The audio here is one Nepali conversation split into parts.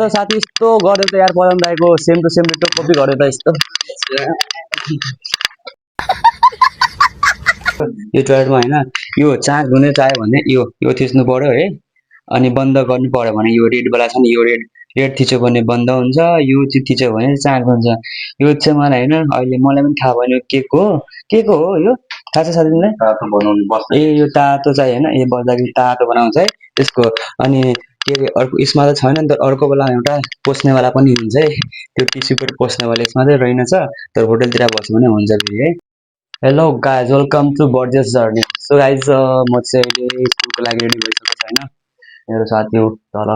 त साथी यस्तो गर्दै त यार पदम दाइको same to same ditto copy गर्दै त यस्तो यो टोयलेटमा हैन यो चाक धुने चाह्यो भने यो थिच्नु पर्यो है अनि बन्द गर्नु पर्यो भने यो रेड वाला छ नि यो रेड थिच्यो भने बन्द हुन्छ यो चाहिँ थिच्यो भने चाक हुन्छ यो चाहिँ मलाई हैन अहिले मलाई पनि थाहा भएन के को हो यो थाहा छ साथीलाई तातो बनाउनु बस्छ ए यो तातो चाहिँ हैन ए बस्दाखेरि तातो बनाउँछ है त्यसको अनि के अरे अर्को यसमा त छैन नि त अर्को बेला एउटा पोस्नेवाला पनि हुन्छ है त्यो टिस्यु पेपर पोस्नेवाला यसमा चाहिँ रहेनछ तर होटलतिर बस्यो भने हुन्छ फेरि है हेलो गाइज वेलकम टु बर्जेस जर्नी सो गाइज म चाहिँ अहिले स्कुलको लागि रेडी भइसकेको छैन मेरो साथी हो तल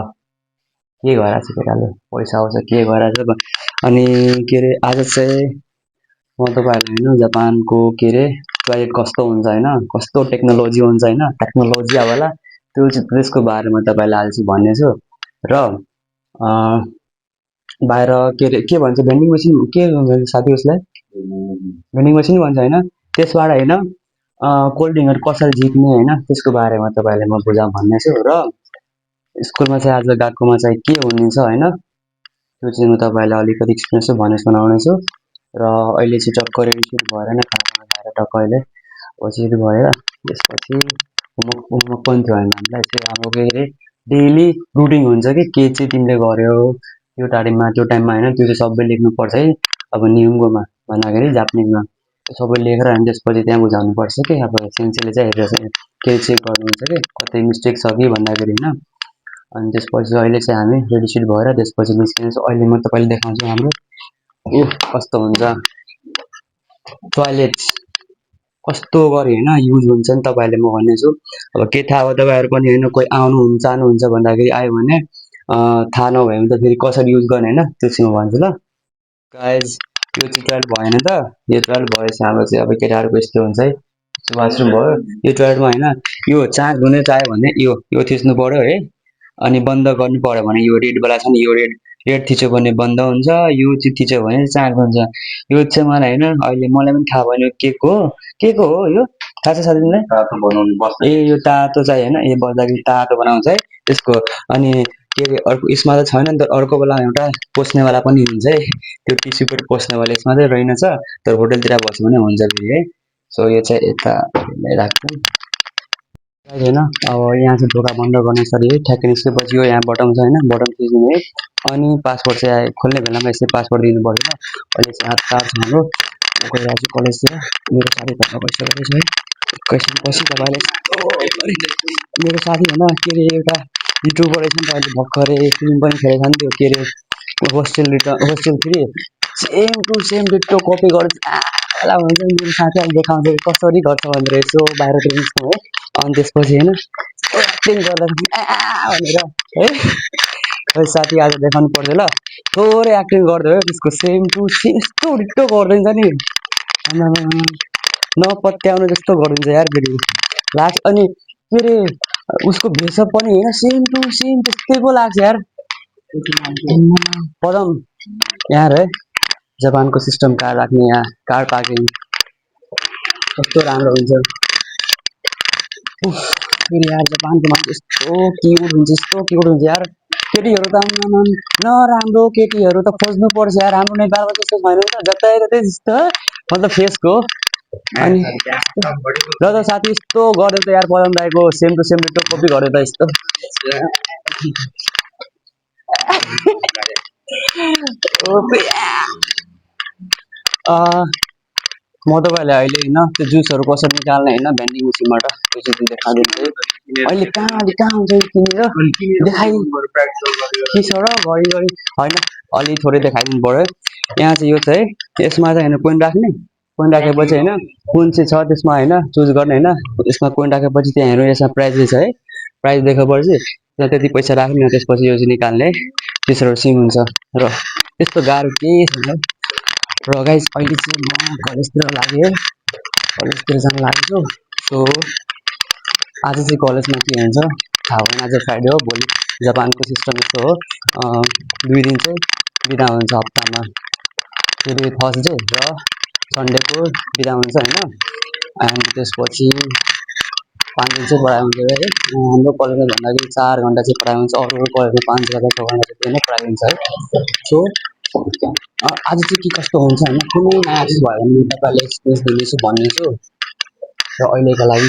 के गरिरहेको छ केटाले पैसा आउँछ के गरिरहेको छ अनि के अरे आज चाहिँ म तपाईँहरूलाई होइन जापानको के अरे टोयलेट कस्तो हुन्छ होइन कस्तो टेक्नोलोजी हुन्छ होइन टेक्नोलोजी होला त्यो चाहिँ त्यसको बारेमा तपाईँलाई आज चाहिँ भन्नेछु र बाहिर के अरे के भन्छ भेन्डिङ मेसिन के साथी उसलाई भेन्डिङ मेसिन भन्छ होइन त्यसबाट होइन कोल्ड ड्रिङ्कहरू कसरी जित्ने होइन त्यसको बारेमा तपाईँलाई म बुझाउँ भन्नेछु र स्कुलमा चाहिँ आज गएकोमा चाहिँ के हुनेछ होइन त्यो चाहिँ म तपाईँलाई अलिकति एक्सपिरियन्स भने सुनाउनेछु र अहिले चाहिँ टक्क रेडी भएर नै खाना खाएर टक्क अहिले पछि भएर त्यसपछि होमवर्क पनि थियो होइन हामीलाई चाहिँ अब के अरे डेली रुटिन हुन्छ कि के चाहिँ तिमीले गर्यो त्यो टाइममा होइन त्यो चाहिँ सबै लेख्नुपर्छ है अब नियमकोमा भन्दाखेरि जापानिजमा सबै लेखेर अनि त्यसपछि त्यहाँ बुझाउनुपर्छ कि अब सेन्सेले चाहिँ हेरेर चाहिँ के चेक गर्नुहुन्छ कि कतै मिस्टेक छ कि भन्दाखेरि होइन अनि त्यसपछि अहिले चाहिँ हामी रेडी भएर त्यसपछि निस्किने चाहिँ अहिले म तपाईँले देखाउँछु हाम्रो कस्तो हुन्छ टोयलेट कस्तो गरी होइन युज हुन्छ नि तपाईँहरूले म भन्नेछु अब के थाहा हो तपाईँहरू पनि होइन कोही चाहनुहुन्छ भन्दाखेरि आयो भने थाहा नभए भने त फेरि कसरी युज गर्ने होइन त्यो चाहिँ म भन्छु ल गाइज यो चाहिँ 12 भएन त यो 12 भएपछि हाम्रो चाहिँ अब केटाहरूको यस्तो हुन्छ है वासरुम भयो यो टोयलेटमा होइन यो चाक धुने चाह्यो भने यो थिच्नु पर्यो है अनि बन्द गर्नु पर्यो भने यो रेड वाला छ नि यो रेड थिच्यो भने बन्द हुन्छ यो चाहिँ थिच्यो भने चाक हुन्छ यो चाहिँ मलाई होइन अहिले मलाई पनि थाहा भएन के को हो यो थाहा छ साथीलाई तातो बनाउनु बस्छ ए यो तातो चाहिँ होइन ए बस्दाखेरि तातो बनाउँछ है त्यसको अनि के अरे अर्को यसमा त छैन नि त अर्को बेला एउटा पोस्नेवाला पनि हुन्छ है त्यो टिस्यु पेपर पोस्नेवाला यसमा चाहिँ रहेनछ तर होटलतिर बस्यो भने हुन्छ फेरि है सो यो चाहिँ यता राख्छौँ होइन अब यहाँ चाहिँ ढोका बन्द गर्ने सरी है ठ्याक्कै निस्केपछि यो यहाँ बटम छ होइन बटम थिच्नु है अनि पासपोर्ट चाहिँ खोल्ने बेलामा यसरी पासपोर्ट दिनु पर्छ अहिले चाहिँ हात कार्ड छ हाम्रो गइरहेको छु कलेजतिर मेरो साथी त भइसकेको छ है एकैछिनपछि तपाईँले मेरो साथी होइन के अरे एउटा युट्युबर रहेछ नि त अहिले भर्खरै फिल्म पनि खेलेको छ नि त्यो के अरे hostel free same to same ditto copy गर्छ हुन्छ नि मेरो साथी अहिले देखाउँछ कसरी गर्छ भनेर यसो बाहिर निस्क्नु है अनि त्यसपछि होइन एक्टिङ गर्दाखेरि भनेर है साथी आज देखाउनु पर्छ ल थोरै एक्टिङ गर्दै हो त्यसको सेम टु सेम यस्तो डिटो गरिदिन्छ नि नपत्याउनु जस्तो गरिदिन्छ यार फेरि लाग्छ अनि के अरे उसको भेषप पनि होइन सेम टु सेम त्यस्तै पो लाग्छ यार पदम यहाँ है जापानको सिस्टम कार राख्ने यहाँ कार पार्किङ कस्तो राम्रो हुन्छ फेरि यार जापानको मान्छे यस्तो क्युट हुन्छ यार केटीहरू त नराम्रो केटीहरू त खोज्नु पर्छ यार हाम्रो नेपालमा त्यस्तो छैन नि त जतै त्यस्तो मतलब फेसको अनि र त साथी यस्तो गर्दै त यार पदम दाइको same to same ditto copy गर्दै त यस्तो म तपाईँहरूलाई अहिले होइन त्यो जुसहरू कसरी निकाल्ने होइन भेन्डिङ मेसिनबाट त्यो चाहिँ देखाइदिन्छु अहिले कहाँ हुन्छ किनेर देखाइदिनु के छ र घरि होइन अलि थोरै देखाइदिनु पर्यो यहाँ चाहिँ यो चाहिँ यसमा चाहिँ होइन कोइन राख्ने कोइन राखेपछि होइन कुन चाहिँ छ त्यसमा होइन चुज गर्ने होइन यसमा कोइन राखेपछि त्यहाँ हेर्नु यसमा प्राइज छ है प्राइज देखाएपछि त्यहाँ त्यति पैसा राख्ने त्यसपछि यो चाहिँ निकाल्ने त्यसरी सिम हुन्छ र त्यस्तो गाह्रो केही छैन र गाइस अहिले चाहिँ म कलेजतिर लागेँ है कलेजतिर जान लागेको छु सो आज चाहिँ कलेजमा के हुन्छ थाहा भएन आज फ्राइडे हो भोलि जापानको सिस्टम यस्तो हो 2 दिन चाहिँ बिदा हुन्छ हप्तामा फेरि थर्सडे र सन्डेको बिदा हुन्छ होइन एन्ड त्यसपछि 5 दिन चाहिँ पढाइ हुन्छ है। हाम्रो कलेजमा भन्दाखेरि 4 घन्टा चाहिँ पढाइ हुन्छ, अरू कलेजमा 5 घन्टा 6 घन्टा जति नै पढाइ हुन्छ है। सो आज चाहिँ के कस्तो हुन्छ होइन, कुनै नयाँ चिज भयो भने तपाईँलाई एक्सपिरियन्स दिनेछु भन्ने छु र अहिलेको लागि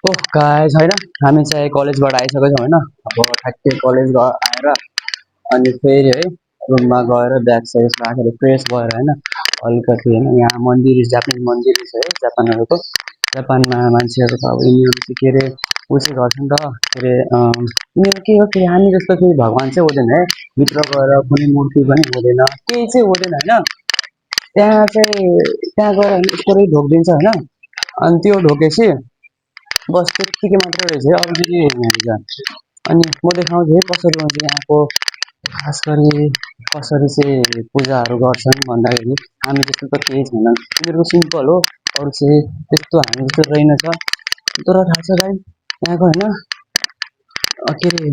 ओह गाइस होइन, हामी चाहिँ कलेजबाट आइसकेको छौँ होइन। अब ठ्याक्कै कलेज आएर अनि फेरि है रुममा गएर ब्याग स्याग राखेर फ्रेस भएर होइन अलिकति होइन यहाँ मन्दिर जापानिज मन्दिर छ है जापानहरूको। जापानमा मान्छेहरू त अब यिनीहरू चाहिँ के अरे ऊ चाहिँ गर्छन् त के अरे यिनीहरू के हो कि हामी जस्तो कि भगवान् चाहिँ हुँदैन है, भित्र गएर कुनै मूर्ति पनि हुँदैन, केही चाहिँ हुँदैन होइन। त्यहाँ गएर यस्तरी ढोकिदिन्छ होइन, अनि त्यो ढोकेपछि बस त्यत्तिकै मात्रै रहेछ है, अरू चाहिँ के रहेछ। अनि म देखाउँछु है कसरी हुन्छ यहाँको, खास गरी कसरी चाहिँ पूजाहरू गर्छन् भन्दाखेरि हामी जस्तो त केही छैन, उनीहरूको सिम्पल हो, अरू चाहिँ त्यस्तो हामी जस्तो रहेनछ। तर थाहा छ भाइ यहाँको होइन के अरे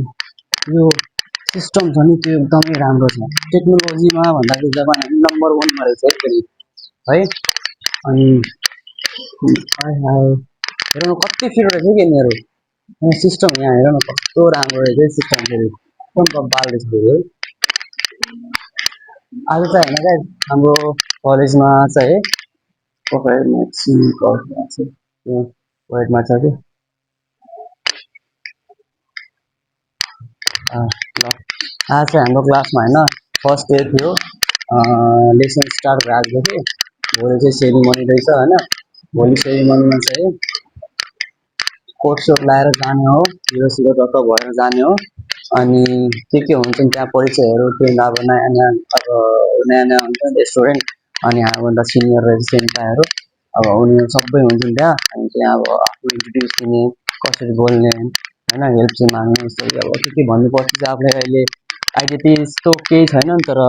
यो सिस्टम छ नि त्यो एकदमै राम्रो छ, टेक्नोलोजीमा भन्दाखेरि जापान नम्बर 1मा रहेछ है फेरि है। अनि हेर न कति फिट रहेछ कि यिनीहरू सिस्टम, यहाँ हेर न कस्तो राम्रो रहेछ सिस्टम फेरि, एकदम बब्बाल रहेछ फेरि है। आज चाहिँ होइन क्या हाम्रो कलेजमा चाहिँ है वेटमा छ कि ल आज चाहिँ हाम्रो क्लासमा होइन फर्स्ट डे थियो, लेसन स्टार्ट भएको थियो कि भोलि चाहिँ सेरिमनी रहेछ होइन। भोलि सेरिमनीमा चाहिँ कोट सोट लगाएर जाने हो, हिरोसिरो टक्क भएर जाने हो। अनि के हुन्छन् त्यहाँ परिचयहरू त्यो अब नयाँ नयाँ हुन्छ नि स्टुडेन्ट, अनि हामीभन्दा सिनियर रहेछ सेन्टाहरू, अब उनीहरू सबै हुन्छन् त्यहाँ। अनि त्यहाँ अब आफू इन्ट्रोड्युस दिने, कसरी बोल्ने होइन, हेल्प चाहिँ माग्ने, यसरी अब के भन्नुपर्छ चाहिँ आफूलाई अहिले आइडिया त्यस्तो केही छैन, तर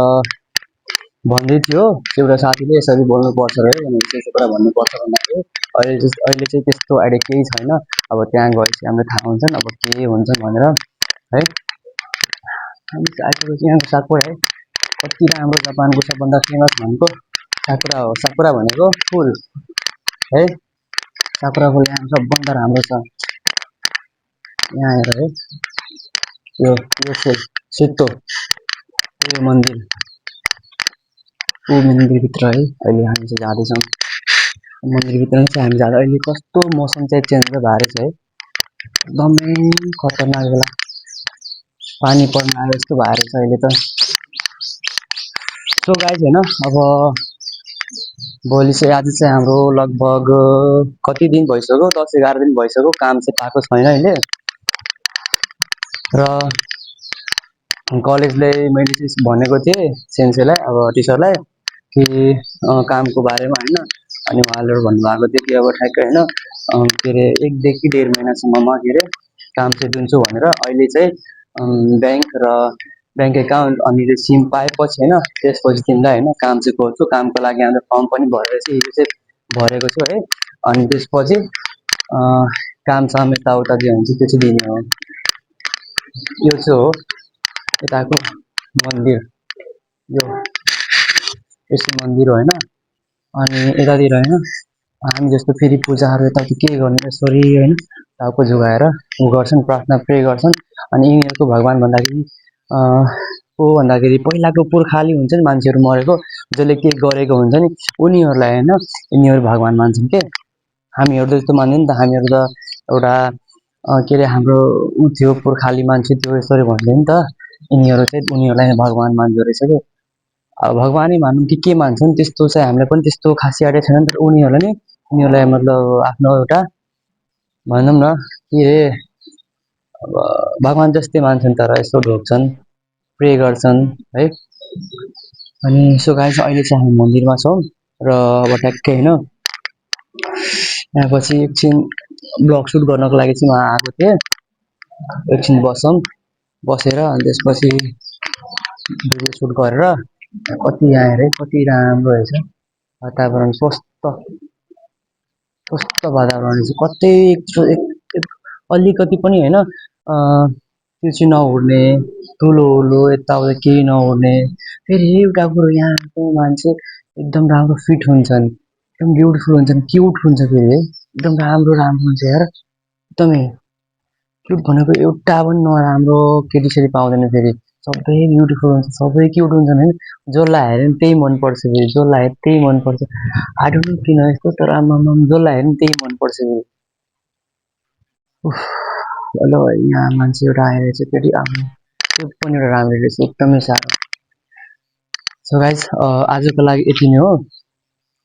भन्दै थियो एउटा साथीले यसरी बोल्नुपर्छ है भनेर त्यस्तो कुरा भन्नुपर्छ भन्दाखेरि अहिले चाहिँ त्यस्तो आइडिया केही छैन। अब त्यहाँ गएपछि हामीलाई थाहा हुन्छ अब के हुन्छ भनेर है। हामी आइसकेपछि यहाँको साकुरा है कति राम्रो, जापानको सबभन्दा फेमस भनेको साकुरा हो। साकुरा भनेको फुल है, साकुरा फुल यहाँ सबभन्दा राम्रो छ। यहाँ हेर है यो फुल सेतो, यो मन्दिर, ऊ मन्दिरभित्र है अहिले हामी चाहिँ जाँदैछौँ। मन्दिरभित्र चाहिँ हामी जाँदा अहिले कस्तो मौसम चाहिँ चेन्ज भएर छ है, एकदमै खतरनाक बेला पानी पर्न आयो जस्तो भएर छ अहिले त। सो गाइज होइन अब भोलि चाहिँ आज चाहिँ हाम्रो लगभग कति दिन भइसक्यो, 10-11 दिन भइसक्यो, काम चाहिँ पाएको छैन अहिले। र कलेजले मैले चाहिँ भनेको थिएँ सेन्सेलाई अब टिचरलाई कि कामको बारेमा होइन, अनि उहाँले भन्नुभएको थियो कि अब ठ्याक्कै होइन के अरे 1 देखि 1.5 महिनासम्ममा के अरे काम चाहिँ दिन्छु भनेर। अहिले चाहिँ ब्याङ्क र ब्याङ्क एकाउन्ट अनि त्यो सिम पाएपछि होइन त्यसपछि तिमीलाई होइन काम चाहिँ गर्छु, कामको लागि हाम्रो फर्म पनि भरेर चाहिँ यो चाहिँ भरेको छु है। अनि त्यसपछि काम साम यताउता जे हुन्छ त्यो चाहिँ दिने हो। यो चाहिँ हो यताको मन्दिर, यो यसो मन्दिर हो होइन। अनि यतातिर होइन हामी जस्तो फेरि पूजाहरू यताउति के गर्ने यसरी होइन टाउको झुगाएर उ गर्छन्, प्रार्थना प्रे गर्छन्। अनि यिनीहरूको भगवान् भन्दाखेरि को भन्दाखेरि पहिलाको पुर्खाली हुन्छ नि मान्छेहरू मरेको जसले के गरेको हुन्छ नि उनीहरूलाई होइन यिनीहरू भगवान् मान्छन् के। हामीहरू त त्यस्तो मान्दैन नि त, हामीहरू त एउटा के अरे हाम्रो ऊ थियो पुर्खाली मान्छे थियो यसरी भन्दै नि त। यिनीहरू चाहिँ उनीहरूलाई भगवान् मान्दो रहेछ कि। अब भगवानै मानौँ कि के मान्छन् त्यस्तो चाहिँ हामीलाई पनि त्यस्तो खासै आइडिया छैन, तर उनीहरूलाई मतलब आफ्नो एउटा भनौँ न के अरे अब भगवान् जस्तै मान्छन्, तर यसो ढोग्छन्, प्रे गर्छन् है। अनि सो गाइस अहिले चाहिँ हामी मन्दिरमा छौँ र अब ट्याक्कै होइन यहाँ पछि एकछिन ब्लग सुट गर्नको लागि चाहिँ उहाँ आएको थिएँ, एकछिन बसेर अनि त्यसपछि भिडियो सुट गरेर कति यहाँ हेरेँ कति राम्रो रहेछ वातावरण, स्वस्थ वातावरण रहेछ, कतै अलिकति पनि होइन त्यो चाहिँ नउड्ने, धुलो यताउता केही नउड्ने। फेरि एउटा कुरो यहाँको मान्छे एकदम राम्रो फिट हुन्छन्, एकदम ब्युटिफुल हुन्छन्, क्युट हुन्छ फेरि है, एकदम राम्रो हुन्छ यार। एकदमै क्युट भनेको एउटा पनि नराम्रो केटीसेटी पाउँदैन फेरि सबै ब्युटिफुल हुन्छ सबै क्युट हुन्छन् होइन जसलाई हेऱ्यो भने त्यही मनपर्छ फेरि जसलाई हेऱ्यो त्यही मनपर्छ आई डोन्ट नो किन यस्तो तर आमामा जसलाई हेऱ्यो नि त्यही मनपर्छ फेरि उफ ल यहाँ मान्छे एउटा आएर चाहिँ फेरि आमा त्यो पनि एउटा राम्रो रहेछ एकदमै साह्रो सो गाइज आजको लागि यति नै हो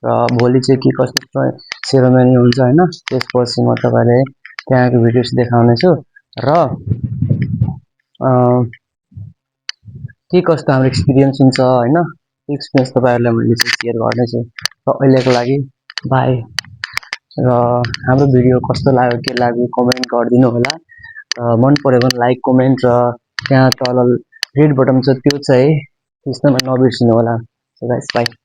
र भोलि चाहिँ के कस्तो सेरोमनी हुन्छ होइन त्यसपछि म तपाईँलाई त्यहाँको भिडियोज देखाउनेछु र के कस्तो हाम्रो एक्सपिरियन्स हुन्छ होइन त्यो एक्सपिरियन्स तपाईँहरूलाई मैले चाहिँ सेयर गर्नेछु र अहिलेको लागि बाई र हाम्रो भिडियो कस्तो लाग्यो के लाग्यो कमेन्ट गरिदिनु होला मन पऱ्यो भने लाइक कमेन्ट र त्यहाँ तल रेड बटन छ त्यो चाहिँ थिच्नमा नबिर्सिनु होला सो गाइस बाई